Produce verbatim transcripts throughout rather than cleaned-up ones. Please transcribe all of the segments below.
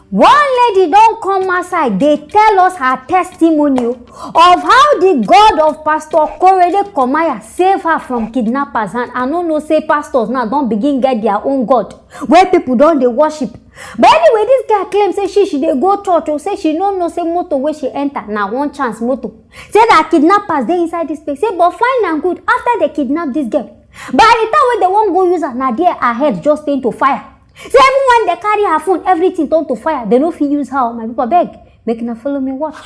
One lady don come outside dey tell us her testimony o, of how the God of Pastor Korede Komaya save her from kidnappers hand. I no know say pastors now don begin get their own God wey people don dey worship. But anyway, this girl claim say she she dey go church o, say she no know say motor wey she enter na one chance motor. Say that kidnappers dey inside this place. Say but fine and good, after they kidnap this girl, by the time wey they wan go use her, na there her head just turn to fire. Say even when they carry her phone, everything turn to fire. They no fit use her. My people, beg, make una follow me watch.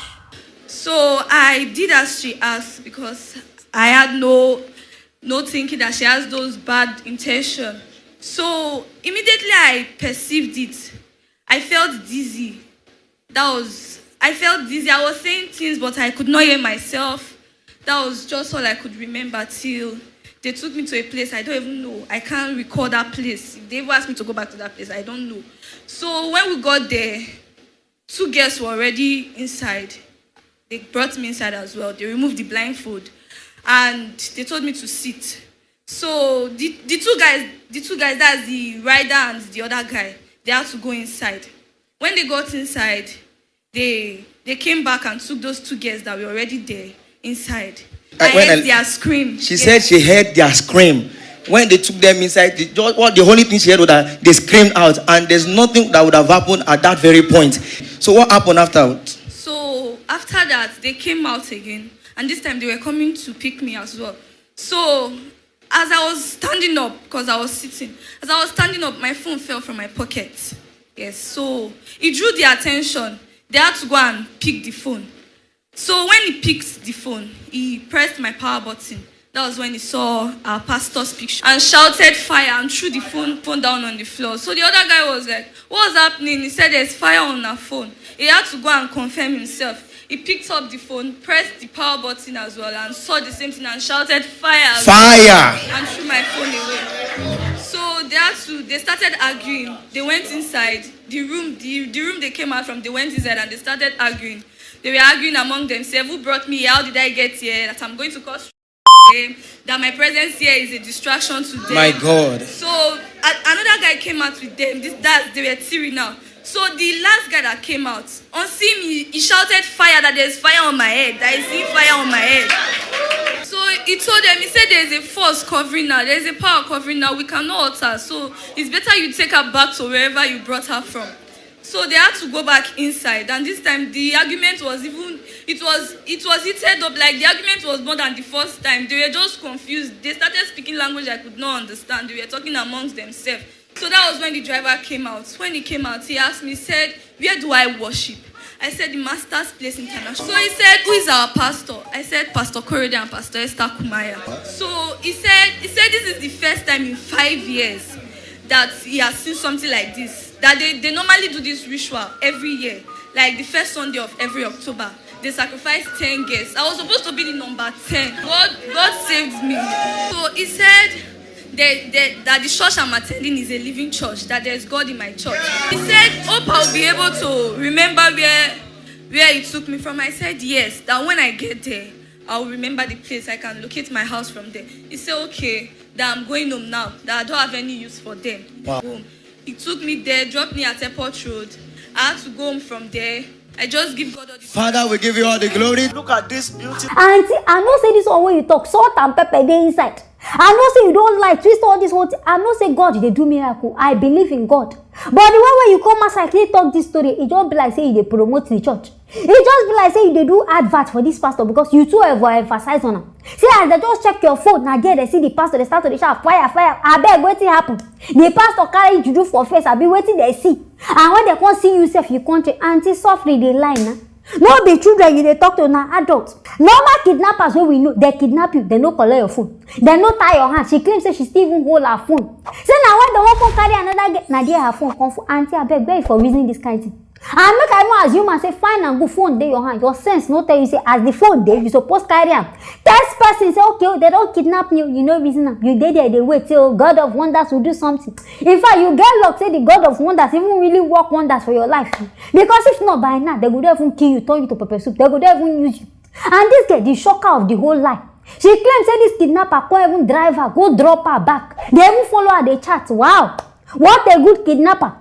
So I did as she asked because I had no no thinking that she has those bad intention. So immediately I perceived it. I felt dizzy. That was I felt dizzy. I was saying things, but I could not hear myself. That was just all I could remember till they took me to a place I don't even know. I can't recall that place. If they ever asked me to go back to that place, I don't know. So when we got there, two girls were already inside. They brought me inside as well. They removed the blindfold and they told me to sit. So the, the two guys, the two guys, that's the rider and the other guy, they had to go inside. When they got inside, they they came back and took those two girls that were already there inside. I, I heard I, their scream. She yes. said she heard their scream. When they took them inside, the, what the only thing she heard was that they screamed out, and there's nothing that would have happened at that very point. So what happened afterwards? So after that, they came out again, and this time they were coming to pick me as well. So as I was standing up, because I was sitting, as I was standing up, my phone fell from my pocket. Yes, so it drew their attention. They had to go and pick the phone. So when he picked the phone, he pressed my power button. That was when he saw our pastor's picture and shouted fire and threw the phone phone down on the floor. So the other guy was like, "What's happening?" He said, "There's fire on her phone." He had to go and confirm himself. He picked up the phone, pressed the power button as well, and saw the same thing and shouted, "Fire!" Fire! And threw my phone away. So they had to, they started arguing. They went inside the room, the, the room they came out from. They went inside and they started arguing. They were arguing among themselves. "Who brought me here? How did I get here? That I'm going to cause that my presence here is a distraction to them." My God. So a- another guy came out with them. This that they were tearing now. So the last guy that came out, on seeing me, he shouted, "Fire! That there's fire on my head. That is seeing fire on my head." So he told them, he said, "There's a force covering now. There's a power covering now. We cannot hurt her. So it's better you take her back to wherever you brought her from." So they had to go back inside, and this time the argument was even it was it was heated up. Like, the argument was more than the first time. They were just confused. They started speaking language I could not understand. They were talking amongst themselves. So that was when the driver came out. When he came out, he asked me, said, "Where do I worship?" I said, "The Master's Place International." So he said, "Who is our pastor?" I said, "Pastor Korede and Pastor Esther Kumaya." So he said, he said, "This is the first time in five years that he has seen something like this. That they, they normally do this ritual every year, like the first Sunday of every October. They sacrifice ten girls." I was supposed to be the number ten. God, God saved me. So he said, they, they, that the church I'm attending is a living church, that there's God in my church. He said, "Hope I'll be able to remember where where he took me from." I said, "Yes, that when I get there, I'll remember the place. I can locate my house from there." He said, "Okay, that I'm going home now, that I don't have any use for them." Wow. Home. He took me there, dropped me at Airport Road. I had to go home from there. I just give God all the Father, we give you all the glory. Look at this beauty. Auntie, I know say this one wey you talk, salt and pepper dey inside. I know say you don lie, twist all this whole thing. I know say God dey do miracle. I believe in God. But the way wey you come outside take talk this story, e just be like say you dey promote the church. E just be like say you dey do advert for this pastor, because you too ever emphasize on am. See, as they just check your phone, na there they see the pastor, they start to dey shout, "Fire, fire!" Abeg, wetin happen? The pastor carry juju for face, abi wetin they see? And when they come see you sef, you come change. Auntie, suffering dey line na. No be children you dey talk to, na adult. Normal kidnappers wey we know, they kidnap you, they no collect your phone, they no tie your hand. She claim say she still even hold her phone. Say na when they wan come carry another girl, na there her phone come for. Auntie, abeg, where you for reason this kind thing? And make I no assume am say fine and good, phone dey your hand, your sense no tell you say as the phone dey, you suppose carry am. Text person say, "Okay, they don kidnap you," you no reason am. You dey there dey wait say, "Oh, God of wonders will do something." In fact, you get luck say the God of wonders even really work wonders for your life. Because if not, by now, they go don even kill you, turn you to pepper soup. They go don even use you. And this girl, the shocker of the whole lie. She claim say this kidnapper come even drive her, go drop her back. They even follow her, dey chat. Wow, what a good kidnapper.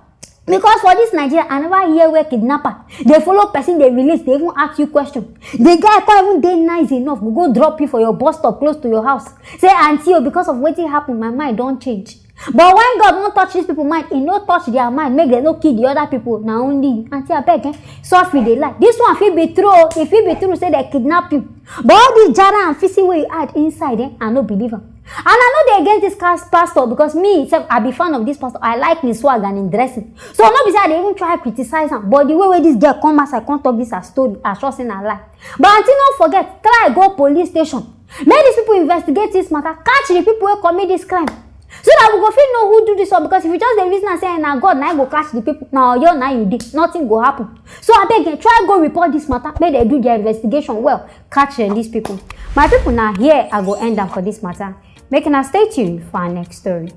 Because for this Nigeria, I never hear where kidnapper dey follow person, dey release, dey even ask you question. The guy come even dey nice enough go go drop you for your bus stop close to your house, say, "Aunty o, because of wetin happen, my mind don change." But when God wan touch these people mind, e no touch their mind make dem no kill the other people. Na only you, aunty, abeg, eh, suffering dey lie. This one fit be true o, e fit be true say dem kidnap you. But all this jara and fisi wey you add inside, eh, I no believe am. And I no dey against this cast pastor, because me sef, I be fan of this pastor. I like him swag and him dressing. So no be say I dey even try criticize am, but the way wey this girl come outside come talk this her story, I sure say na lie. But aunty, no forget, try go police station. Make these people investigate this matter, catch the people wey commit this crime, so that we go fit know who do this one. Because if you just dey reason am say na God na him go catch the people, na Oyo na you dey, nothing go happen. So abeg, eh, try go report this matter, make dem do their investigation well, catch dem, these people. My people, na here I go end am for this matter. Make una stay tuned for our next story.